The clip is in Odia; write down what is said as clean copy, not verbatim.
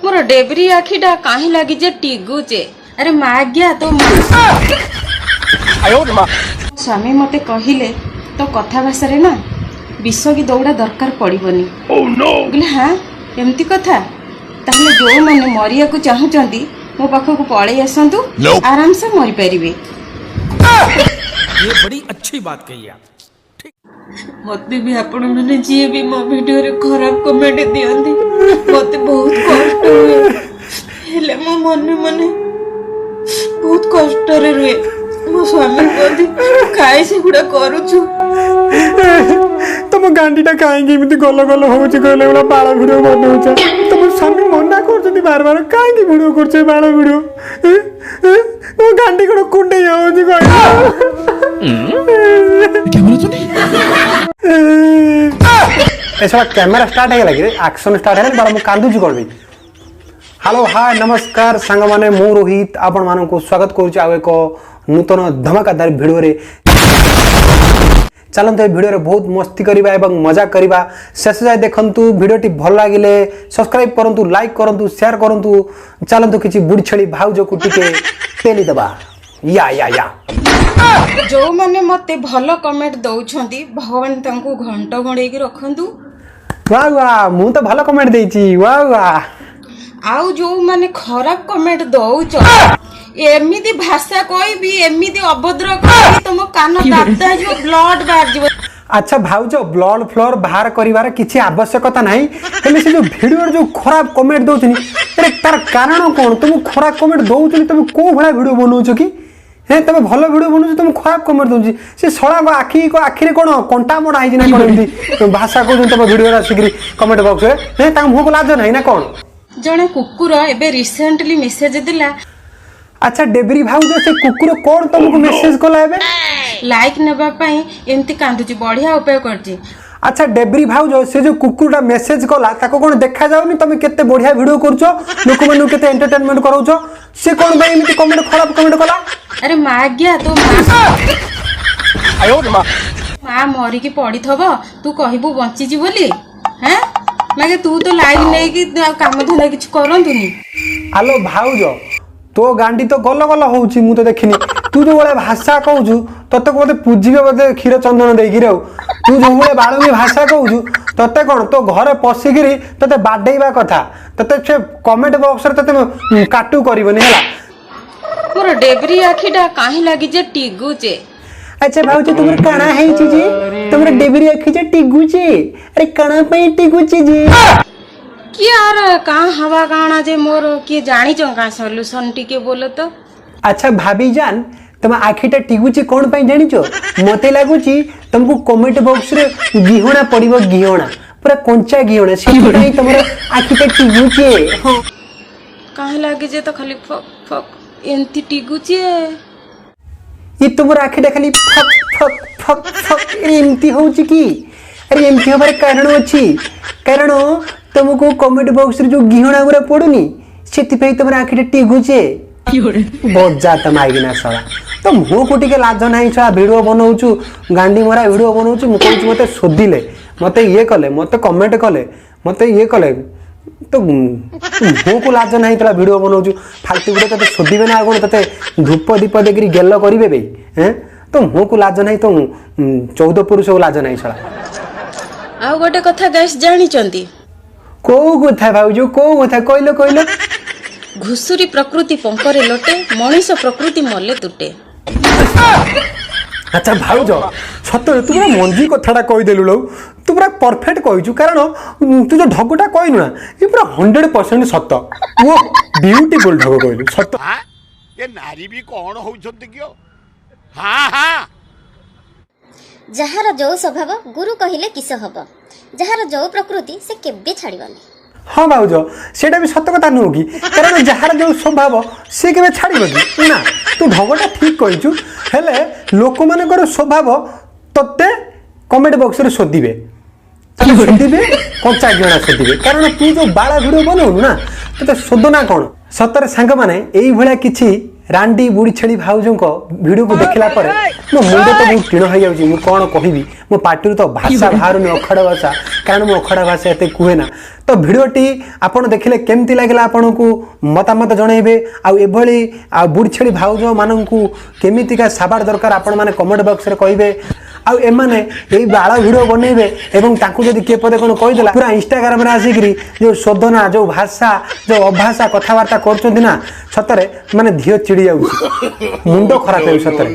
ମୋର ଡେବରି ଆଖିଟା କାହିଁ ଲାଗି ଯେ ଟିଗୁଚେ? ଆରେ ମାଜ୍ଞା, ତୋ ସ୍ୱାମୀ ମତେ କହିଲେ, ତୋ କଥା ଭାଷାରେ ନା ବିଷ କି ଦୌଡ଼ା ଦରକାର ପଡ଼ିବନି। କହିଲେ, ହଁ, ଏମିତି କଥା? ତାହେଲେ ଯୋଉମାନେ ମରିବାକୁ ଚାହୁଁଛନ୍ତି, ମୋ ପାଖକୁ ପଳେଇ ଆସନ୍ତୁ, ଆରାମସେ ମରିପାରିବେ। ये बड़ी अच्छी बात कही आप। ମତେ ବି ଆପଣମାନେ ଯିଏ ବି ମୋ ଭିଡିଓରେ ଖରାପ କମେଣ୍ଟ ଦିଅନ୍ତି, ମତେ ବହୁତ କଷ୍ଟ ହୁଏ। ହେଲେ ମୋ ମନେ ମନେ ବହୁତ କଷ୍ଟରେ ରୁହେ। ମୋ ସ୍ୱାମୀ କୁହନ୍ତି, କାଇଁ ସେଗୁଡ଼ା କରୁଛୁ? ତମ ଗାଣ୍ଡିଟା କାହିଁକି ଏମିତି ଗଲ ଗଲ ହଉଛି କହିଲେ? ଏଗୁଡ଼ା ବାଳ ଭିଡ଼ିଓ ବନଉଛ। ତମ ସ୍ୱାମୀ ମନା କରୁଛନ୍ତି ବାର ବାର, କାହିଁକି ଭିଡ଼ିଓ କରୁଛ ଏ ବାଳ ଭିଡ଼ିଓ? ତମ ଗାଣ୍ଡି କଣ କୁଣ୍ଡେଇ ହଉଛି କହିଲ? ଏ ଶଳା, କ୍ୟାମେରା ଷ୍ଟାର୍ଟ ହେଇଗଲା କି? ଆକ୍ସନ ଷ୍ଟାର୍ଟ ହେଲା। ବାଳ, ମୁଁ କାନ୍ଦୁଛି କ'ଣ ପାଇଁ? ହ୍ୟାଲୋ, ହାଏ, ନମସ୍କାର ସାଙ୍ଗମାନେ, ମୁଁ ରୋହିତ ଆପଣମାନଙ୍କୁ ସ୍ୱାଗତ କରୁଛି ଆଉ ଏକ ନୂତନ ଧମାକାଦାର ଭିଡ଼ିଓରେ। ଚାଲନ୍ତୁ, ଏ ଭିଡ଼ିଓରେ ବହୁତ ମସ୍ତି କରିବା ଏବଂ ମଜା କରିବା। ଶେଷ ଯାଏ ଦେଖନ୍ତୁ। ଭିଡ଼ିଓଟି ଭଲ ଲାଗିଲେ ସବସ୍କ୍ରାଇବ୍ କରନ୍ତୁ, ଲାଇକ୍ କରନ୍ତୁ, ସେୟାର କରନ୍ତୁ। ଚାଲନ୍ତୁ, କିଛି ବୁଢ଼ୀ ଛେଳି ଭାଉଜକୁ ଟିକେ ପେଲି ଦେବା। ୟା ୟା ୟା। ଯୋଉମାନେ ମତେ ଭଲ କମେଣ୍ଟ ଦଉଛନ୍ତି, ଭଗବାନ ତାଙ୍କୁ ଘଣ୍ଟ ଘୋଡେଇକି ରଖନ୍ତୁ। ୱା ୱା, ମୁଁ ତ ଭଲ କମେଣ୍ଟ ଦେଇଛି, ୱା ୱା। ଆଉ ଯୋଉମାନେ ଖରାପ କମେଣ୍ଟ ଦଉଛ, ଏମିତି ଭାଷା କହିବି, ଏମିତି ଅଭଦ୍ର କହିବି, ତମ କାନ ଦାଦା ଯିବ, ବ୍ଲଡ ବାହାରିଯିବ। ଆଚ୍ଛା ଭାଉଜ, ବ୍ଲଡ ଫ୍ଲଡ ବାହାର କରିବାର କିଛି ଆବଶ୍ୟକତା ନାହିଁ। ହେଲେ ସେ ଯୋଉ ଭିଡ଼ିଓରେ ଯୋଉ ଖରାପ କମେଣ୍ଟ ଦଉଛନ୍ତି, ଆରେ ତାର କାରଣ କ'ଣ? ତମକୁ ଖରାପ କମେଣ୍ଟ ଦଉଛନ୍ତି, ତମେ କୋଉ ଭଳିଆ ଭିଡ଼ିଓ ବନଉଛ କି? ହେ, ତମେ ଭଲ ଭିଡ଼ିଓ ବନଉଛ, ତମକୁ ଖରାପ କମେଣ୍ଟ ଦଉଛି। ସେ ଶଳାଙ୍କ ଆଖି ଆଖିରେ କ'ଣ କଣ୍ଟା ମଡ଼ା ହେଇଛି ନା କ'ଣ? ଏମିତି ଭାଷା କହୁଛନ୍ତି ତମ ଭିଡ଼ିଓରେ ଆସିକିରି କମେଣ୍ଟ ବକ୍ସରେ। ହେ, ତାଙ୍କ ମୁହଁକୁ ଲାଜ ନାହିଁ ନା କ'ଣ? ଜଣେ କୁକୁର ଏବେ ରିସେଣ୍ଟଲି ମେସେଜ ଦେଲା। ଆଚ୍ଛା ଡେବ୍ରି ଭାଉଜ, ସେ କୁକୁର କ'ଣ ତମକୁ ମେସେଜ କଲା ଏବେ? ଲାଇକ୍ ନେବା ପାଇଁ ଏମିତି କାନ୍ଦୁଛି, ବଢିଆ ଉପାୟ କରିଛି। ଆଚ୍ଛା ଡେବ୍ରି ଭାଉଜ, ସେ ଯୋଉ କୁକୁରଟା ମେସେଜ କଲା, ତାକୁ କ'ଣ ଦେଖାଯାଉନି ତମେ କେତେ ବଢିଆ ଭିଡ଼ିଓ କରୁଛ, ଲୋକମାନଙ୍କୁ କେତେ ଏଣ୍ଟରଟେନମେଣ୍ଟ କରାଉଛ? ସେ କ'ଣ ପାଇଁ ଏମିତି କମେଣ୍ଟ, ଖରାପ କମେଣ୍ଟ କଲା? ଆରେ ମାଜ୍ଞା, ତୋ ମା ମରିକି ପଡିଥବ, ତୁ କହିବୁ ବଞ୍ଚିଛି ବୋଲି? ହେଁ ମାଗେ, ତୁ ତ ଲାଇକ୍ ନେଇକି ଆଉ କାମ ଧନ୍ଦା କିଛି କରନ୍ତୁନି। ଆଲୋ ଭାଉଜ, ତୋ ଗାଣ୍ଡି ତ ଗଲ ଗଲ ହଉଛି। ମୁଁ ତ ଦେଖିନି, ତୁ ଯୋଉ ଭଳିଆ ଭାଷା କହୁଛୁ, ତତେ ବୋଧେ ପୂଜିବେ ବୋଧେ କ୍ଷୀର ଚନ୍ଦନ ଦେଇକିରି। ଆଉ ତୁ ଯୋଉ ଭଳିଆ ବାଳୁଙ୍ଗି ଭାଷା କହୁଛୁ, ତତେ କ'ଣ ତୋ ଘରେ ପଶିକିରି ତତେ ବାଡେଇବା କଥା। ତତେ ସେ କମେଣ୍ଟ ବକ୍ସରେ ତତେ କାଟୁ କରିବନି ହେଲା। ମୋର ଡେବରି ଆଖିଟା କାହିଁ ଲାଗି ଯେ ଟିଗୁଚେ? ଆଚ୍ଛା ଭାଉଜ, ତୁମର କାଣା ହେଇଛି ଯେ ତମର ଡେବିରି ଆଖି ଯେ ଟିଗୁଛି? ଆରେ କାଣା ପାଇଁ ଟିଗୁଛି ଯେ? କିଏ ଆର କାଁ ହବା କାଣା ଯେ ମୋର, କିଏ ଜାଣିଛ କାଁ ସଲ୍ୟୁସନ ଟିକେ ବୋଲ ତ। ଆଚ୍ଛା ଭାବି ଜାନ, ତମ ଆଖିଟା ଟିଗୁଛି କ'ଣ ପାଇଁ ଜାଣିଛ? ମତେ ଲାଗୁଛି ତମକୁ କମେଣ୍ଟ ବକ୍ସରେ ଗିହଣା ପଡିବ, ଗିହଣା, ପୁରା କଞ୍ଚା ଗିହଣା। ସେଥିପାଇଁ ତମର ଆଖିଟା ଟିଗୁଛି, ହଁ। କାହିଁ ଲାଗି ଯେ ତ ଖାଲି ଫକ୍ ଫକ୍ ଏମିତି ଟିଗୁଛି? ଇ ତୁମର ଆଖିଟା ଖାଲି ଫକ୍ ଫକ୍ ଫକ୍ ଫକ୍ ଏମିତି ହଉଛି କି? ଆରେ ଏମିତି ହବାର କାରଣ ଅଛି। କାରଣ ତମକୁ କମେଣ୍ଟ ବକ୍ସରେ ଯୋଉ ଗିହଣା ଗୁରା ପଡୁନି, ସେଥିପାଇଁ ତମର ଆଖିଟା ଟିଗୁଛି। ବଜା ତ ମାଇକିନା ଶଳା, ତ ମୁହଁକୁ ଟିକେ ଲାଜ ନାହିଁ ଶଳା। ଭିଡ଼ିଓ ବନଉଛୁ, ଗାଣ୍ଡି ମରା ଭିଡ଼ିଓ ବନଉଛୁ। ମୁଁ କହୁଛି, ମତେ ଶୋଧିଲେ, ମତେ ଇଏ କଲେ, ମତେ କମେଣ୍ଟ କଲେ, ମତେ ଇଏ କଲେ, ତ ମୁହଁକୁ ଲାଜ ନାହିଁ ତୋଲା ଭିଡ଼ିଓ ବନଉଛୁ ଫାଲତୁ ଭିଡ଼ିଓ। ତତେ ଶୋଧିବେ ନା ଆଉ କ'ଣ? ତତେ ଧୂପ ଦୀପ ଦେଇକିରି ଗେଲ କରିବେ ବେ। ହେଁ, ତ ମୁହଁକୁ ଲାଜ ନାହିଁ, ତ 14 ପୁରୁଷକୁ ଲାଜ ନାହିଁ ଶଳା। ଆଉ ଗୋଟେ କଥା ଗାଇସ୍, ଜାଣିଛନ୍ତି? କୋଉ କଥା ଭାଉଜ, କୋଉ କଥା କହିଲ କହିଲ? ଘୁଷୁରୀ ପ୍ରକୃତି ପଙ୍କରେ ଲୋଟେ, ମଣିଷ ପ୍ରକୃତି ମଲେ ତୁଟେ। ଆଚ୍ଛା ଭାଉଜ, ସତରେ ତୁ ପୁରା ମଞ୍ଜି କଥାଟା କହିଦେଲୁ ଲୋ। ତୁ ପୁରା ପରଫେକ୍ଟ କହିଛୁ। କାରଣ ତୁ ଯୋଉ ଢଗଟା କହିନୁ ନା, ଏ ପୁରା 100% ସତ। ଓ ବିୟୁଟିଫୁଲ ଢଗ କହିଲୁ ସତ। ଏ ନାରୀ ବି କଣ ହଉଛନ୍ତି କି? ହଁ ହଁ। ଯାହାର ଯୋଉ ସ୍ୱଭାବ, ଗୁରୁ କହିଲେ କିସ ହବ। ଯାହାର ଯୋଉ ପ୍ରକୃତି, ସେ କେବେ ଛାଡ଼ିବନି। ହଁ ଭାଉଜ, ସେଇଟା ବି ସତ କଥା ନୁହଁ କି? କାରଣ ଯାହାର ଯୋଉ ସ୍ୱଭାବ, ସେ କେବେ ଛାଡ଼ିବ କି ନା? ତୁ ଢଗଟା ଠିକ୍ କହିଛୁ। ହେଲେ ଲୋକମାନଙ୍କର ସ୍ୱଭାବ, ତତେ କମେଣ୍ଟ ବକ୍ସରେ ଶୋଧିବେ, ତତେ ଶୋଧିବେ, କଞ୍ଚା ଗିହଣା ଶୋଧିବେ। କାରଣ ତୁ ଯୋଉ ବାଳ ଭିଡ଼ିଓ ବନଉନୁ ନା, ତତେ ଶୋଧନା କ'ଣ? ସତରେ ସାଙ୍ଗମାନେ, ଏଇଭଳିଆ କିଛି ରାଣ୍ଡି ବୁଢ଼ୀ ଛେଳି ଭାଉଜଙ୍କ ଭିଡ଼ିଓକୁ ଦେଖିଲା ପରେ ମୋ ମୁଣ୍ଡ ତ ବହୁତ ଟିଣ ହେଇଯାଉଛି। ମୁଁ କ'ଣ କହିବି, ମୋ ପାଟିରୁ ତ ଭାଷା ବାହାରୁନି, ଅଖାଡ଼ା ଭାଷା, କାରଣ ମୁଁ ଅଖାଡ଼ା ଭାଷା ଏତେ କୁହେ ନା। ତ ଭିଡ଼ିଓଟି ଆପଣ ଦେଖିଲେ, କେମିତି ଲାଗିଲା ଆପଣଙ୍କୁ ମତାମତ ଜଣାଇବେ। ଆଉ ଏଭଳି ଆଉ ବୁଢ଼ୀ ଛେଳି ଭାଉଜମାନଙ୍କୁ କେମିତିକା ସାବାଡ଼ ଦରକାର, ଆପଣମାନେ କମେଣ୍ଟ ବକ୍ସରେ କହିବେ। ଆଉ ଏମାନେ ଏଇ ବାଳ ଭିଡ଼ିଓ ବନେଇବେ ଏବଂ ତାଙ୍କୁ ଯଦି କିଏ ପଦେ କ'ଣ କହିଦେଲା, ପୁରା ଇନଷ୍ଟାଗ୍ରାମରେ ଆସିକିରି ଯେଉଁ ଶୋଧନା, ଯେଉଁ ଭାଷା, ଯେଉଁ ଅଭାଷା କଥାବାର୍ତ୍ତା କରୁଛନ୍ତି ନା, ସତରେ ମାନେ ଧିଅ ଚିଡ଼ି ଯାଉଛି, ମୁଣ୍ଡ ଖରାପ ହେଉଛି ସତରେ।